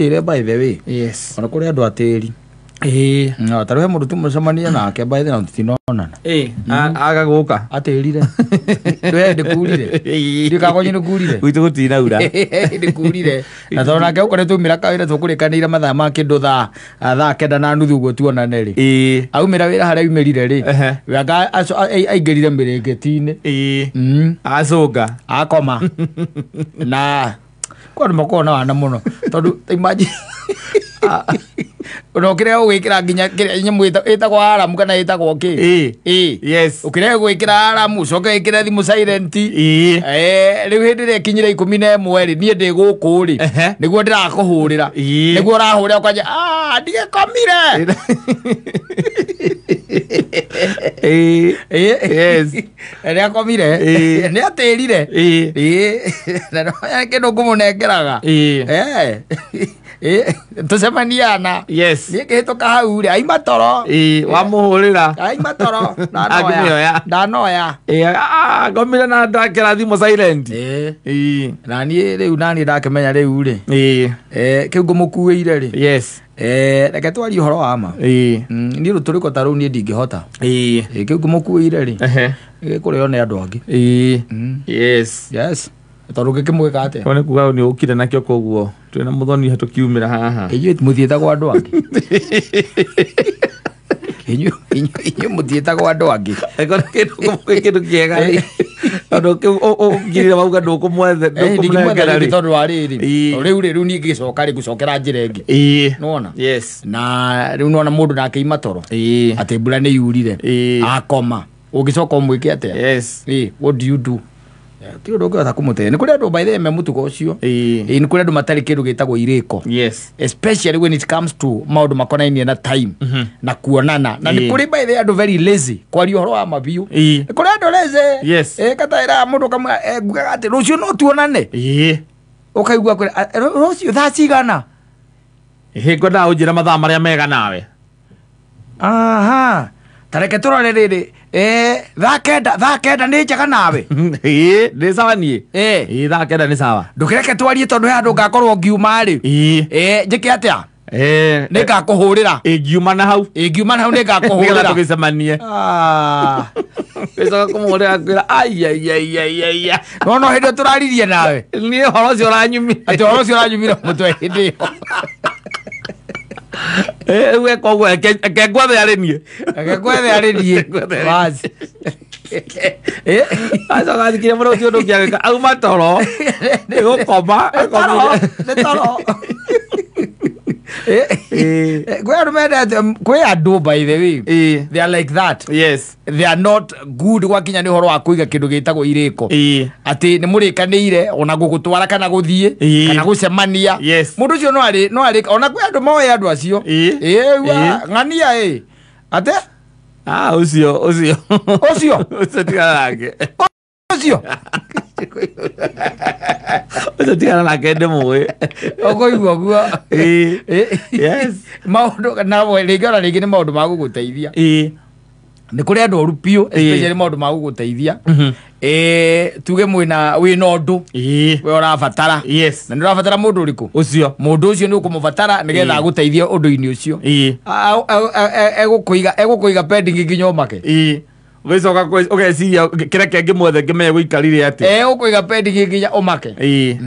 Tĩre by the way. Yes. Ona kũrĩ andũ atĩri. Ĩĩ. No, ta rĩu he mũndũ tũmũcemania nake by the way na tũtinonana. Ĩĩ, aga gũka. Atĩrire. Ndwe ndĩkurire. Ndikakonyi nĩkurire. Gwitũ gũtinaura. Ndĩkurire. Na tondũ nake ũkoretwo umĩra kawĩra tũkũrĩkanĩire mathaa ma kĩndũ thaa 9:30 ũguo tuonane rĩ. Ĩĩ. Aumĩra wĩra harĩa aumĩrire rĩ. Ehe. We anga aingĩrire mĩrĩngĩti-inĩ. Ĩĩ. Mm. Acũnga. Akoma. Na kwa andũ makoragwo na wana mũno tondũ imagine ona ũkĩrega gũgĩkĩra nginya kĩrĩa nyamũ ĩtagwo alarm kana ĩtagwo kĩ. Ĩĩ. Ĩĩ. Yes. Ũkĩrega gwĩkĩra alarm ũcoke wĩkĩre thimũ silent. Ĩĩ. Rĩu hĩndĩ ĩrĩa ĩkinyire 11 rĩ niĩ ndĩ gũkũ rĩ Ehe. nĩguo ndĩrakũhũrĩra. Ĩĩ. Nĩguo ũrahũrĩra ũkanja ah ndigĩkomire. Ĩĩ. Ĩĩ. Yes. Nĩ akomire. Ĩĩ. Nĩ atĩrire. Ĩĩ. Ĩĩ. Na no kĩndũ ngũmũnengeraga. Ĩĩ. Ĩĩ. Tũcemania na. Yes. Niĩ ngĩhĩtũka hau rĩ aima toro. Ĩĩ, wamũhũrĩra. Aima toro. Akĩmĩoya. Ndanoya. Ndanoya. Ĩĩ, ah, ngomire na ndakĩra thimũ silent. Ĩĩ. Ĩĩ. Na niĩ rĩu naniĩ ndakĩmenya rĩu rĩ. Ĩĩ. Kĩu ngũmũkuĩire rĩ. Yes. Reke twarie ũhoro wa ma. Ĩĩ. Niĩ rũtũrĩko ta rũu niĩ ndingĩhota. Ĩĩ. Ĩĩ, kĩu ngũmũkuĩire rĩ. Ehe. Gĩkũrĩo nĩ andũ angĩ. Ĩĩ. Yes. Yes. Tondũ ngĩkĩmwĩka atĩa? Ko nĩ kuga nĩ ũkire nakĩo koguo twĩna mũthoni tũkiumĩra haha. Inyuĩ mũthiĩte kwa andũ angĩ. Inyuĩ mũthiĩte kwa andũ angĩ. Eko nĩ kĩndũ kĩega rĩ. Tondũ kĩu ũngirire wauga ndũkũmwethe Ndingĩmwetha ndũkũmũnengera rĩngĩ rĩ. tondũ wa rĩrĩ. Ĩĩ. Rĩu rĩ rĩu niĩ ngĩcoka rĩ ngũcokera njĩra ĩngĩ. Ĩĩ. Nĩwona? Yes. Na rĩu nĩwona mũndũ nake ima toro. Ĩĩ. Atĩ mbura nĩ yurire. Ĩĩ. Akoma. Ũngĩcoka ũmwĩke atĩa? Yes. Ĩĩ, what do you do? Ti ũndũ ũngĩhota kũmũteithia. Nĩ kũrĩ andũ by the way me mũtugo ũcio. Ĩĩ. Ĩĩ, nĩ kũrĩ andũ matarĩ kĩndũ gĩtagwo irĩko. Yes. Especially when it comes to maũndũ makonainie na time na kuonana na nĩ Ĩĩ. kũrĩ by the way andũ very lazy kwaria ũhoro wa mabiũ. Ĩĩ. Nĩ kũrĩ andũ lazy. Yes. Ĩĩ, kataĩra mũndũ kamwe ngugaga atĩ rũciũ no tuonane. Ĩĩ. Ũkaigua kwĩra rũciũ thaa cigana? Ĩhĩ ngwendaga ũnjĩre mathaa marĩa mega nawe. Aha. Ta reke tũrore rĩrĩ. 9:00 9:00 nĩ njega nawe. Ĩĩ, nĩ sawa niĩ. Ĩĩ. Ĩĩ, 9:00 nĩ sawa. Ndũkĩreke twarie tondũ he handũ ngakorwo ngiuma rĩ. Ĩĩ. Ĩĩ, njĩke atĩa? Ĩĩ. Nĩ ngakũhũrĩra. Ĩngiuma na hau. Ĩĩ, ngiuma na hau nĩ Nĩgetha ngakũhũrĩra. tũgĩcemanie. Ah. Gĩcoka kũmũhũrĩra kwĩra ai ai ai ai ai ai. No no hĩndĩ ĩyo tũraririe nawe. Niĩ ũhoro ũcio ũranyumire. Atĩ ũhoro ũcio ũranyumire mũtwe hĩndĩ ĩyo. Ĩĩ, rĩu eka ũguo eke ngwethe arĩ niĩ. Reke ngwethe arĩ niĩ. Ngwethe arĩ niĩ. Basi. Ĩĩ. Acoka athikirie mũno ũcio ũndũ ũngĩ agĩka auma toro nĩ gũkoma Nĩ toro, nĩ toro. Ĩĩ. Ĩĩ. Kwĩ andũ mendete kwĩ andũ by the way. Ĩĩ. They are like that. Yes. They are not good gwakinya nĩ ũhoro wa kũiga kĩndũ gĩtagwo irĩko. Ĩĩ. Atĩ nĩ mũrĩkanĩire ona gũgũtwara kana gũthiĩ Ĩĩ. kana gũcemania. Yes. Mũndũ ũcio no arĩ no arĩ ona kwĩ andũ moĩ andũ acio. Ĩĩ. Ĩĩ, Ĩĩ. ng'ania ĩ. Ate? Ah, ũcio ũcio. Ũcio? Ũcio tigana nake. Ũcio? Ũcio tigana nake ndĩmũĩ. Ũkũigua ũguo. Ĩĩ. Ĩĩ. Yes. Maũndũ na rĩngĩ ona rĩngĩ nĩ maũndũ ma gũgũteithia. Ĩĩ. Nĩ kũrĩ andũ oru biũ especially maũndũ ma gũgũteithia. Tuge mwĩna wĩna ũndũ Ĩĩ. we ũrabatara. Yes. Na nĩ ũrabatara mũndũ ũrĩkũ? Ũcio. Mũndũ ũcio nĩ ũkũmũbatara nĩgetha Ĩĩ. agũteithie ũndũ-inĩ ũcio. Ĩĩ. Egũkũiga pending nginya ũmake. Ĩĩ. Ũgĩcoka ũgeciria kĩreke ngĩmwethe ngĩmenye gũikarire atĩa. Egũkũiga pending nginya ũmake. Ĩĩ.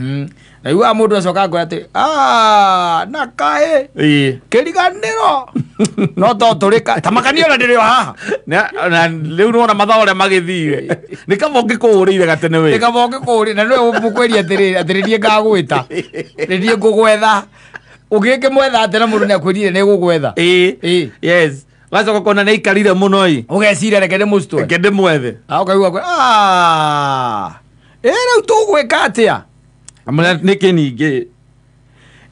Na rĩu mũndũ acoka akwĩra atĩ "Ah, na kaĩ Ĩĩ. kĩriganĩro no to tũrĩka ta makania ona ndĩrĩ o haha." Na rĩu nĩwona mathaa ũrĩa magĩthire. Nĩ kaba ũngĩkũhũrĩire gatene wĩ. Nĩ kaba ũngĩkũhũrĩra na nĩwe mũkwĩria atĩrĩrĩ atĩ nĩ niĩ ngagwĩta nĩ niĩ ngũgwetha ũngĩkĩmwetha atĩ na mũndũ nĩakwĩrire nĩ gũgwetha. Ĩĩ. Ĩĩ. Yes. Wacoka kona nĩ aikarire mũno ĩ. Ũgeciria reke ndĩmũcitwe. Reke ndĩmwethe. Ah, ũkaigua kwĩ "Ah, ĩ rĩu tũgwĩka atĩa?" Amũra nĩkĩ ningĩ?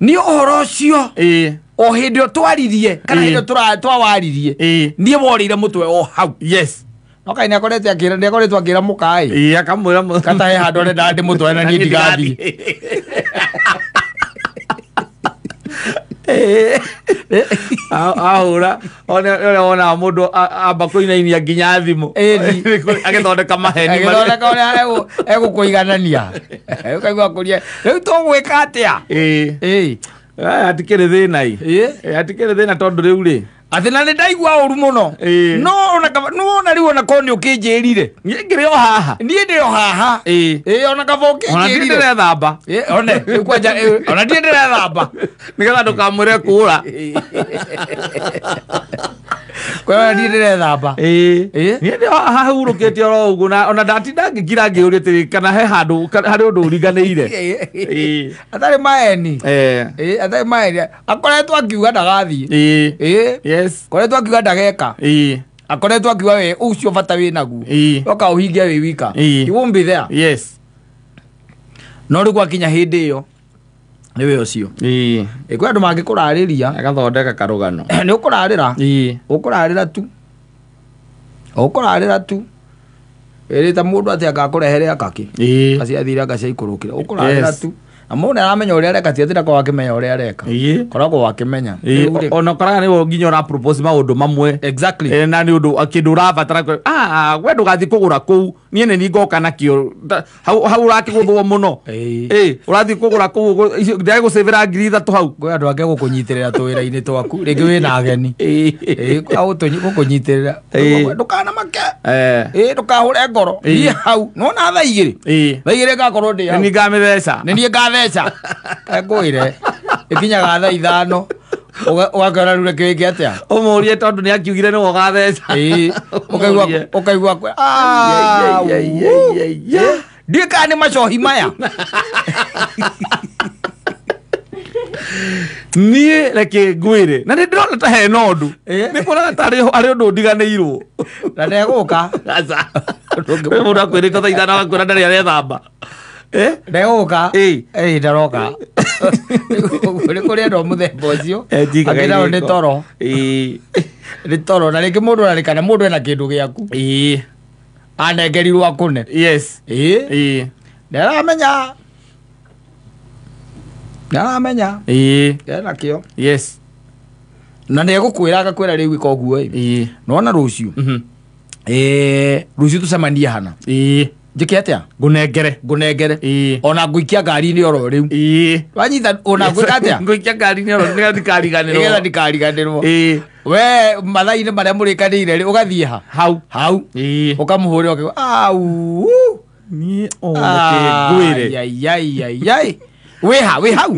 Nĩ ũhoro ũcio Ĩĩ. o hĩndĩ ĩyo twaririe kana Ĩĩ. hĩndĩ ĩyo twawaririe Ĩĩ. niĩ worĩire mũtwe o hau. Yes. No kaĩ nĩakoretwo akĩra nĩakoretwo akĩra mũka ĩ. Ĩĩ, akamwĩra Kata he handũ arenda ndĩmũtware na niĩ ndigathiĩ. Ĩĩ. Ahũra ũrĩa wonaga mũndũ amba kũinainia nginya thimũ. Ĩni. Agĩthondeka maheni marĩa- Agĩthondeka ũrĩa egũkũiganania. Ũkaigua kũria rĩu tũgwĩka atĩa? Ĩĩ. Ĩĩ. Hatikĩrĩ thĩna i. Hatikĩrĩ thĩna tondũ rĩu rĩ Atĩ na nĩ ndaigua ũru mũno. No ona no ona rĩu ona korwo nĩ ũkĩnjĩrire. Niĩ ngĩrĩ o haha. Niĩ ndĩ o haha. Ĩĩ ona kaba Ona ndirĩ ũkĩnjĩrire. ndĩrethamba. Ĩĩ one rĩu kwanja ona ndirĩ ndĩrethamba. Nĩgetha ndũkamwĩre kũra. Kwa hiyo ndirĩ ndĩrethamba. Ĩĩ. Niĩ ndĩ o haha hurũkĩte oro ũguo na ona ndatinda ngĩkira ngĩũria atĩrĩ kana he handũ harĩ ũndũ ũriganĩire. Ĩĩ. Atarĩ maeni. Ĩĩ. Atarĩ maeni. Akoretwo akiuga ndagathiĩ. Ĩĩ. Ĩĩ. Yes. Akoretwo akiuga ndageka. Ĩĩ. Akoretwo akiuga we ũcio bata wĩ naguo. Ĩĩ. Oka ũhinge wĩ wika. Ĩĩ. He won't be there. Yes. No rĩu gwakinya hĩndĩ ĩyo nĩwe ũcio. Ĩĩ. Ĩ kwĩ andũ mangĩkũrarĩria Agathondeka karũgano. nĩ ũkũrarĩra. Ĩĩ. Ũkũrarĩra tu. Ũkũrarĩra tu. Ĩrĩta mũndũ atĩ angakũrehere akakĩ. Ĩĩ. Aciathire akaciaikũrũkĩra. Ũkũrarĩra Yes. tu. Na mũndũ nĩaramenya ũrĩa areka ti atĩ ndakoragwo akĩmenya ũrĩa areka. Ĩĩ. Koragwo akĩmenya. Ĩĩ, Rĩu rĩ- ona ũkoraga nĩwe nginya ũra propose maũndũ mamwe. Exactly. Na nĩ ũndũ kĩndũ ũrabatara we ndũgathiĩ kũgũra kũu niĩ nĩ niĩ ngoka nakĩo hau hau ũrakĩgũthwo mũno. Ĩĩ. Ĩĩ, ũrathiĩ kũgũra kũu ndĩragũcĩvĩra 3,000 hau. Kwĩ andũ angĩ gũkũnyitĩrĩra tũwĩra-inĩ twaku rĩngĩ wĩna ageni. Ĩĩ. Ĩĩ, kwĩ gũkũnyitĩrĩra. Ĩĩ. Ndũkanamake. Ĩĩ, ndũkahũre ngoro. Ĩĩ. Thiĩ hau. Nĩwona thaa igĩrĩ? Ĩĩ. Thaa igĩrĩ ngakorwo ndĩ Nĩ hau. niĩ ngamĩtheca. Nĩ niĩ ngatheca. Ngwĩre. Ĩkinyaga thaa ithano. Ũgakĩona rĩu reke wĩke atĩa? Ũmũrie tondũ nĩ akiugire nĩwe ũgatheca. Ĩĩ. Ũkaigua Ũmũrie. ũkaigua Ai, ai, ai, ai, ai. Ndiũĩ kana nĩ macohi maya. Niĩ reke ngwĩre na nĩ ndĩrona ta hena ũndũ. Ĩĩ. Nĩ kuonaga ta harĩ ũndũ ndiganĩirwo. Na ndegũka. Aca. Kwĩ mũndũ akwĩrĩte thaa ithano agakwĩra ndarĩ arethamba. Ndegũka. Ĩĩ. Ĩĩ ndaroka. Nĩ kũrĩ andũ a mũthemba ũcio. Njikaga Angĩ nao nĩ irĩko. toro. Ĩĩ. Nĩ toro na rĩngĩ mũndũ arĩ kana mũndũ ena kĩndũ gĩaku. Ĩĩ. Anengerirwo akũne. Yes. Ĩĩ. Ĩĩ. Nĩaramenya. Nĩaramenya. Ĩĩ. Ena kĩo. Yes. Na nĩegũkwĩra agakwĩra rĩu ĩka ũguo ĩ. Ĩĩ. Nĩwona rũciũ. Mhm. Ĩĩ, rũciũ tũcemanie hana. Ĩĩ. Njĩke atĩa? Ngũnengere. Ngũnengere. Ĩĩ. Ona ngũikia ngari-inĩ oro rĩu. Ĩĩ. Wanyita ona ngwĩka atĩa? Ngũikia ngari-inĩ oro nĩgetha ndikariganĩrwo. Nĩgetha ndikariganĩrwo. Ĩĩ. We mathaa-inĩ marĩa mũrĩkanĩire rĩ ũgathiĩ ha? Hau. Hau. Ĩĩ. Ũkamũhũrĩra ũkiuga au. Niĩ ona kĩngwĩre. Ai ai ai ai. Wĩ ha? Wĩ hau?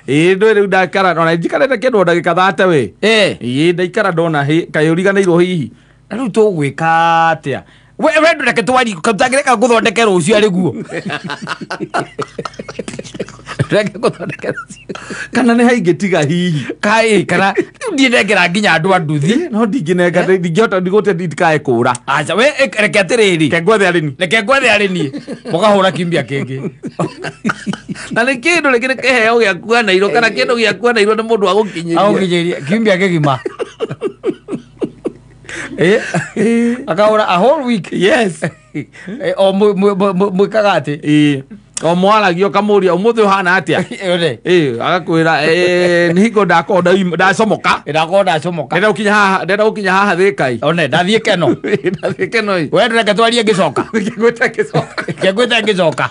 Ĩĩ ndũĩ rĩu ndakara ona njikarĩte kĩndũ o ndagĩka thate we. Ĩĩ. Ĩĩ ndaikara ndona kaĩ ũriganĩirwo hihi. Na rĩu tũgwĩka atĩa? We we ndũreke twari tangĩreka ngũthondeke rũciũ arĩ guo. Ndũreke ngũthondeke rũciũ. Kana nĩ haingĩtiga hihi. Kaĩ kana rĩu ndiĩ nengera nginya andũ a nduthi. No ndingĩnenga ndingĩhota ndigũte ndikae kũra. Aca we reke atĩrĩrĩ. Reke ngwethe arĩ niĩ. Reke ngwethe arĩ niĩ. Mũkahũra kiumia kĩngĩ. Na nĩ kĩndũ rĩngĩ nĩ kĩheo gĩaku anairwo kana kĩndũ gĩaku anairwo nĩ mũndũ agũkinyĩria. Agũkinyĩria kiumia kĩgima. Ĩĩ. Akahũra a whole week. Yes. O mwĩkaga atĩ. Ĩĩ. O mwaragia ũkamũria ũmũthĩ ũhana atĩa? Ĩĩ. Ĩĩ agakwĩra nĩ hingo ndakorwo ndacomoka. Ndakorwo ndacomoka. Ndĩrenda gũkinya haha ndĩrenda gũkinya haha Thĩkai. One ndathiĩ Keno. Ndathiĩ Keno ĩ. We ndũreke twarie ngĩcoka. Ngĩgwĩta ngĩcoka. Ngĩgwĩta ngĩcoka.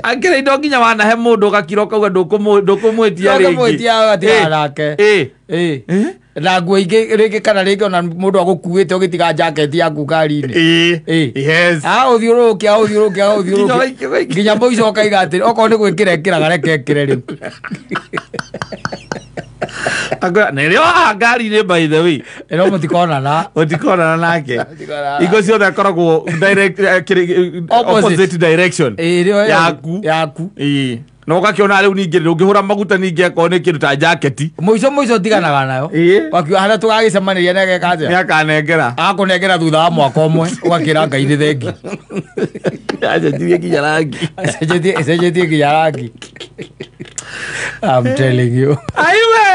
Akĩrĩ indo nginya wanahe mũndũ ũgakira ũkauga ndũkũmwĩtia rĩngĩ. Ndũkũmwĩtia ũgatigana nake. Ĩĩ. Ĩĩ. Na nguo ingĩ rĩngĩ kana rĩngĩ ona mũndũ agũkuĩte ũgĩtiga jaketi yaku ngari-inĩ. Ĩĩ. Ĩĩ. Yes. Agũthiũrũrũkia agũthiũrũrũkia agũthiũrũrũkia. Nginya Nginya mũico ũkaiga atĩrĩ okorwo nĩ gwĩkĩra ĩkĩraga reke ĩkĩre rĩu. Akwĩra nĩrĩo haha ngari-inĩ by the way. Ĩno mũtikonana. Mũtikonana nake. Mũtikonana. Hingo ciothe akoragwo direct opposite direction. Ĩĩ, rĩo Yaku. Yaku. Ĩĩ. Na ũgakĩona rĩu ningĩ ndũngĩhũra maguta ningĩ akorwo nĩ kĩndũ ta jaketi. Mũico mũico tiganaga nayo. Ĩĩ. Wakiuga harĩa tũgagĩcemanĩria na egeka atĩa? Nĩ akanengera. Agakũnengera thutha wa mwaka ũmwe ũgakĩra Ngai nĩ thengi. Acenjirie nginya rangi. Acenjetie nginya rangi. I'm telling you. Aiwe.